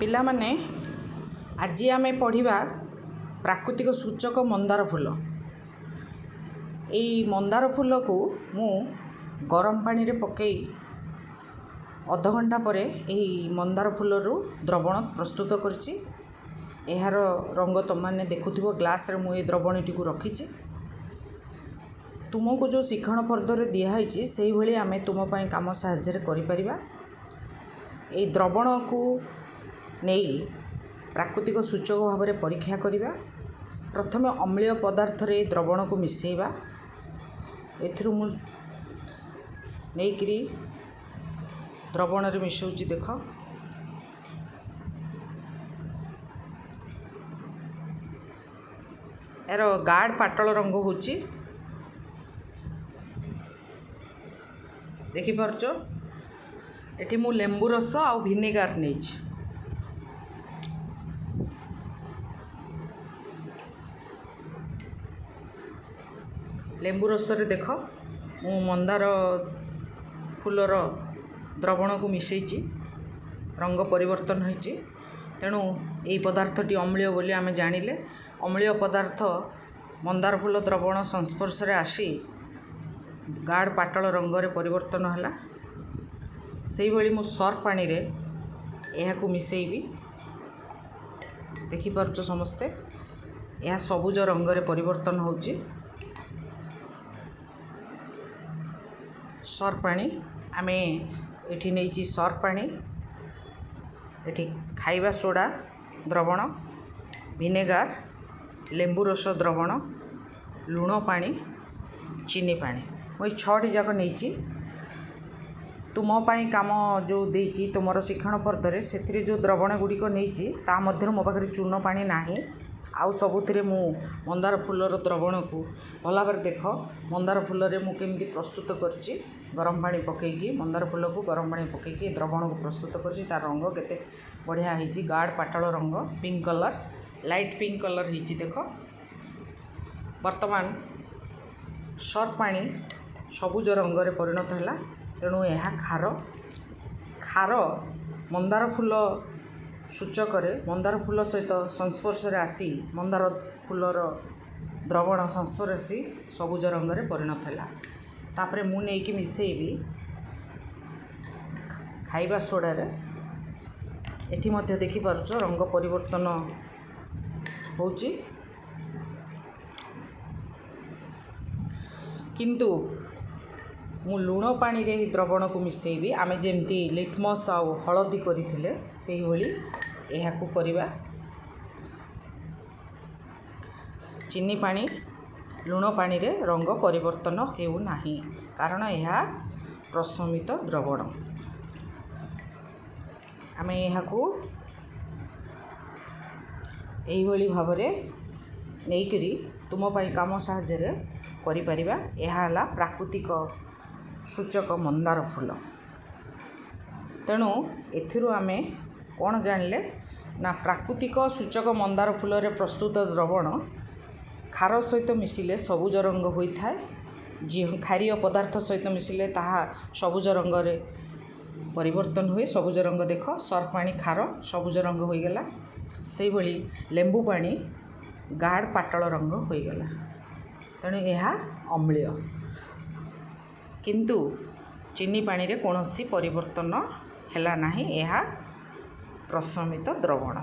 ପିଲାମାନେ, ଆଜି ଆମେ ପଢ଼ିବା ପ୍ରାକୃତିକ ସୂଚକ ମନ୍ଦାର ଫୁଲ। ଏଇ ମନ୍ଦାର ଫୁଲକୁ ମୁଁ ଗରମ ପାଣିରେ ପକାଇ ଅଧଘଣ୍ଟା ପରେ ଏହି ମନ୍ଦାର ଫୁଲରୁ ଦ୍ରବଣ ପ୍ରସ୍ତୁତ କରିଛି। ଏହାର ରଙ୍ଗ ତୁମମାନେ ଦେଖୁଥିବ। ଗ୍ଲାସ୍ରେ ମୁଁ ଏ ଦ୍ରବଣଟିକୁ ରଖିଛି। ତୁମକୁ ଯେଉଁ ଶିକ୍ଷଣ ଫର୍ଦ୍ଦରେ ଦିଆହେଇଛି, ସେଇଭଳି ଆମେ ତୁମ ପାଇଁ କାମ ସାହାଯ୍ୟରେ କରିପାରିବା। ଏଇ ଦ୍ରବଣକୁ ନେଇ ପ୍ରାକୃତିକ ସୂଚକ ଭାବରେ ପରୀକ୍ଷା କରିବା। ପ୍ରଥମେ ଅମ୍ଳୀୟ ପଦାର୍ଥରେ ଏ ଦ୍ରବଣକୁ ମିଶାଇବା। ଏଥିରୁ ମୁଁ ନେଇକରି ଦ୍ରବଣରେ ମିଶାଉଛି, ଦେଖ। ଏହାର ଗାଢ଼ ପାଟଳ ରଙ୍ଗ ହେଉଛି, ଦେଖିପାରୁଛ। ଏଠି ମୁଁ ଲେମ୍ବୁ ରସ ଆଉ ଭିନେଗାର ନେଇଛି। ଲେମ୍ବୁ ରସରେ ଦେଖ, ମୁଁ ମନ୍ଦାର ଫୁଲର ଦ୍ରବଣକୁ ମିଶାଇଛି, ରଙ୍ଗ ପରିବର୍ତ୍ତନ ହୋଇଛି। ତେଣୁ ଏଇ ପଦାର୍ଥଟି ଅମ୍ଳୀୟ ବୋଲି ଆମେ ଜାଣିଲେ। ଅମ୍ଳୀୟ ପଦାର୍ଥ ମନ୍ଦାର ଫୁଲ ଦ୍ରବଣ ସଂସ୍ପର୍ଶରେ ଆସି ଗାଢ଼ ପାଟଳ ରଙ୍ଗରେ ପରିବର୍ତ୍ତନ ହେଲା। ସେଇଭଳି ମୁଁ ସର୍ଫ ପାଣିରେ ଏହାକୁ ମିଶାଇବି। ଦେଖିପାରୁଛ ସମସ୍ତେ, ଏହା ସବୁଜ ରଙ୍ଗରେ ପରିବର୍ତ୍ତନ ହେଉଛି। ସର୍ଫ ପାଣି ଆମେ ଏଠି ନେଇଛି, ସର୍ଫ ପାଣି, ଏଠି ଖାଇବା ସୋଡ଼ା ଦ୍ରବଣ, ଭିନେଗାର, ଲେମ୍ବୁ ରସ ଦ୍ରବଣ, ଲୁଣ ପାଣି, ଚିନି ପାଣି, ମୁଁ ଏଇ 6ଟି ଯାକ ନେଇଛି। ତୁମ ପାଇଁ କାମ ଯେଉଁ ଦେଇଛି ତୁମର ଶିକ୍ଷଣ ଫର୍ଦ୍ଦରେ, ସେଥିରେ ଯେଉଁ ଦ୍ରବଣ ଗୁଡ଼ିକ ନେଇଛି ତା ମଧ୍ୟରୁ ମୋ ପାଖରେ ଚୂନ ପାଣି ନାହିଁ। ଆଉ ସବୁଥିରେ ମୁଁ ମନ୍ଦାର ଫୁଲର ଦ୍ରବଣକୁ ଭଲ ଭାବରେ ଦେଖ, ମନ୍ଦାର ଫୁଲରେ ମୁଁ କେମିତି ପ୍ରସ୍ତୁତ କରିଛି। ଗରମ ପାଣି ପକାଇକି, ମନ୍ଦାର ଫୁଲକୁ ଗରମ ପାଣି ପକାଇକି ଦ୍ରବଣକୁ ପ୍ରସ୍ତୁତ କରିଛି। ତା ରଙ୍ଗ କେତେ ବଢ଼ିଆ ହେଇଛି, ଗାଢ଼ ପାଟଳ ରଙ୍ଗ, pink colour, light pink colour ହେଇଛି, ଦେଖ। ବର୍ତ୍ତମାନ ସର୍ଫ ପାଣି ସବୁଜ ରଙ୍ଗରେ ପରିଣତ ହେଲା, ତେଣୁ ଏହା ଖାର। ଖାର ମନ୍ଦାର ଫୁଲ ସୂଚକରେ ମନ୍ଦାର ଫୁଲ ସହିତ ସଂସ୍ପର୍ଶରେ ଆସି, ମନ୍ଦାର ଫୁଲର ଦ୍ରବଣ ସଂସ୍ପର୍ଶ ଆସି ସବୁଜ ରଙ୍ଗରେ ପରିଣତ ହେଲା। ତାପରେ ମୁଁ ନେଇକି ମିଶାଇବି ଖାଇବା ସୋଡ଼ାରେ। ଏଠି ମଧ୍ୟ ଦେଖିପାରୁଛ, ରଙ୍ଗ ପରିବର୍ତ୍ତନ ହେଉଛି। କିନ୍ତୁ ମୁଁ ଲୁଣ ପାଣିରେ ଏହି ଦ୍ରବଣକୁ ମିଶାଇବି। ଆମେ ଯେମିତି ଲିଟମସ୍ ଆଉ ହଳଦୀ କରିଥିଲେ, ସେଇଭଳି ଏହାକୁ କରିବା। ଚିନି ପାଣି, ଲୁଣ ପାଣିରେ ରଙ୍ଗ ପରିବର୍ତ୍ତନ ହେଉନାହିଁ, କାରଣ ଏହା ପ୍ରଶମିତ ଦ୍ରବଣ। ଆମେ ଏହାକୁ ଏହିଭଳି ଭାବରେ ନେଇକରି ତୁମ ପାଇଁ କାମ ସାହାଯ୍ୟରେ କରିପାରିବା। ଏହା ହେଲା ପ୍ରାକୃତିକ ସୂଚକ ମନ୍ଦାର ଫୁଲ। ତେଣୁ ଏଥିରୁ ଆମେ କ'ଣ ଜାଣିଲେ ନା, ପ୍ରାକୃତିକ ସୂଚକ ମନ୍ଦାର ଫୁଲରେ ପ୍ରସ୍ତୁତ ଦ୍ରବଣ ଖାର ସହିତ ମିଶିଲେ ସବୁଜ ରଙ୍ଗ ହୋଇଥାଏ। କ୍ଷାରୀୟ ପଦାର୍ଥ ସହିତ ମିଶିଲେ ତାହା ସବୁଜ ରଙ୍ଗରେ ପରିବର୍ତ୍ତନ ହୁଏ। ସବୁଜ ରଙ୍ଗ ଦେଖ, ସର୍ଫ ପାଣି ଖାର ସବୁଜ ରଙ୍ଗ ହୋଇଗଲା। ସେଇଭଳି ଲେମ୍ବୁ ପାଣି ଗାଢ଼ ପାଟଳ ରଙ୍ଗ ହୋଇଗଲା, ତେଣୁ ଏହା ଅମ୍ଳୀୟ। କିନ୍ତୁ ଚିନି ପାଣିରେ କୌଣସି ପରିବର୍ତ୍ତନ ହେଲା ନାହିଁ, ଏହା ପ୍ରଶମିତ ଦ୍ରବଣ।